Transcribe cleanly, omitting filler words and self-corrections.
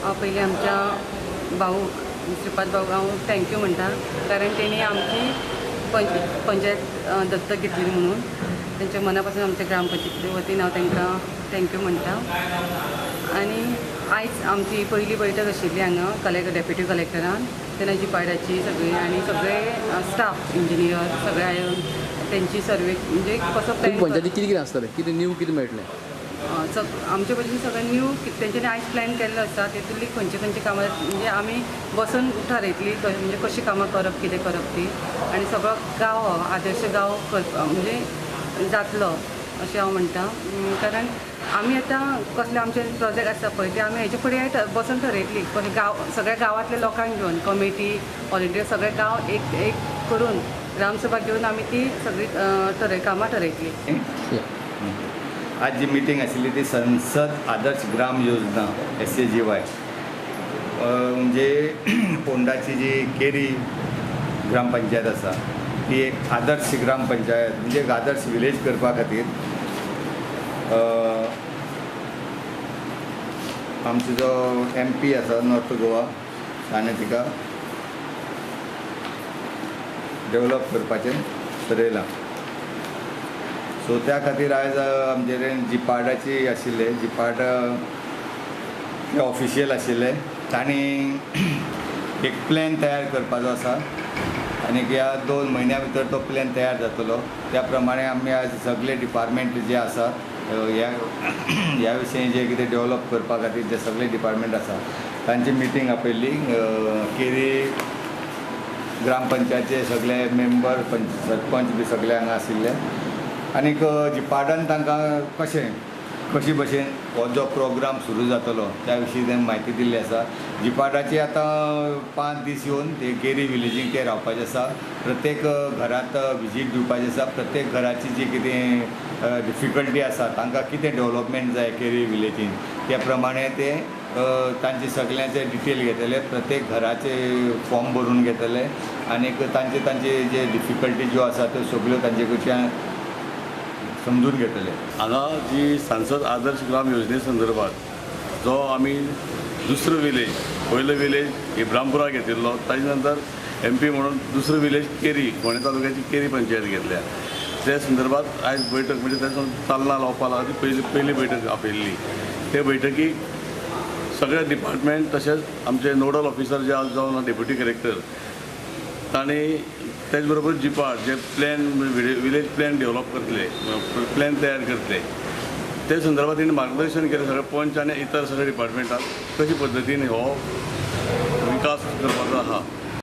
हांव पयलीं आमच्या भाऊ श्रीपाद भाऊक हांव thank you म्हणटा, कारण तेणी आमची पंचायत दत्तक घेतली म्हणून तेंच्या मना पासून आमच्या ग्रामपंचायती वतीन हांव तांकां thank you म्हणटा. आनी आयज आमची पयली बैठक आशिल्ली हांगा कलेक्टर डेप्युटी कलेक्टरान, तेन्ना जिपाडाची सगळी आनी सगळे स्टाफ इंजिनियर सगळे येवन तेंची सर्वे म्हणजे कसो प्लॅन. पंचायती कितें कितें आसतलें, कितें न्यू कितें मेळटलें आमचे भशेन सगळें न्यू तेंच्यांनी आयज प्लॅन केल्लो आसा. तेतूंतली खंयची खंयची कामां म्हणजे आमी बसून ठरयतली म्हणजे कशीं कामां करप, कितें करप ती, आनी सगळो गांव आदर्श गांव करपा म्हणजे जातलो अशें हांव म्हणटा. कारण आमी आतां कसले आमचे प्रोजेक्ट आसा पळय ते आमी हेचे फुडें बसून ठरयतली, कशें गांव सगळ्या गांवांतल्या लोकांक घेवन कमिटी व्हॉलंटियर सगळे गांव एक एक करून ग्रामसभा घेवन आमी ती सगळी कामां ठरयतली. आज जी मिटींग आशिल्ली ती संसद आदर्श ग्राम योजना SAGY म्हणजे फोंडाची जी केरी ग्रामपंचायत आसा ती एक आदर्श ग्रामपंचायत म्हणजे एक आदर्श विलेज करपा खातीर आमचो जो MP आसा नॉर्थ गोवा ताणें तिका डेवलप करपाचें ठरयलां. सो त्या खातीर आयज आमचे कडेन जिपाडाची आशिल्ले, जिपाड ऑफिशियल आशिल्ले, तांणी एक प्लॅन तयार करपाचो आसा आनी ह्या 2 म्हयन्या भितर तो प्लॅन तयार जातलो. त्या प्रमाणे आमी आज सगळे डिपार्टमेंट जे आसा ह्या विशयी जे कितें डेवलप करपा खातीर जे सगळे डिपार्टमेंट आसा तांची मिटींग आपयल्ली. केरी ग्रामपंचायतीचे सगळे मेंबर सरपंच बी सगळे हांगा आशिल्ले आनीक जिपाडान तांकां कशें कशी भशेन हो जो प्रोग्राम सुरू जातलो त्या विशीं तें म्हायती दिल्ली आसा. जिपाडाची आतां 5 दीस येवन ते केरी विलेजीक ते रावपाचें आसा, प्रत्येक घरांत विजीट दिवपाचें आसा, प्रत्येक घराची जी कितें डिफिकल्टी आसा तांकां कितें डेवलपमेंट जाय केरी विलेजीन त्या प्रमाणे ते तांचे सगळ्यांचे डिटेल घेतले, प्रत्येक घराचे फॉर्म भरून घेतले आनीक तांचे तांचे जे डिफिकल्टी ज्यो आसा त्यो सगळ्यो तांचे कडच्यान समजून घेतले. हांगा जी सांसद आदर्श ग्राम योजने संदर्भात जो आमी दुसरो विलेज, पयलो विलेज इब्रामपुरा घेतिल्लो, ताजे नंतर MP म्हणून दुसरो विलेज केरी फोंडें तालुक्याची केरी पंचायत घेतल्या. त्या संदर्भात आयज बैठक म्हणजे ताचो चालना लावपा लागली पयली बैठक आपयल्ली. ते बैठकीक सगळे डिपार्टमेंट तशेंच आमचे नोडल ऑफिसर जे आज जावन डेप्युटी कलेक्टर तांणी त्याच बरोबर जिपाड जे प्लॅन विलेज प्लॅन डेव्हलप करतले, प्लॅन तयार करतले ते संदर्भात तेणी मार्गदर्शन केलें सगळे पंच आनी इतर सगळे डिपार्टमेंटाक कशी पद्दतीन हो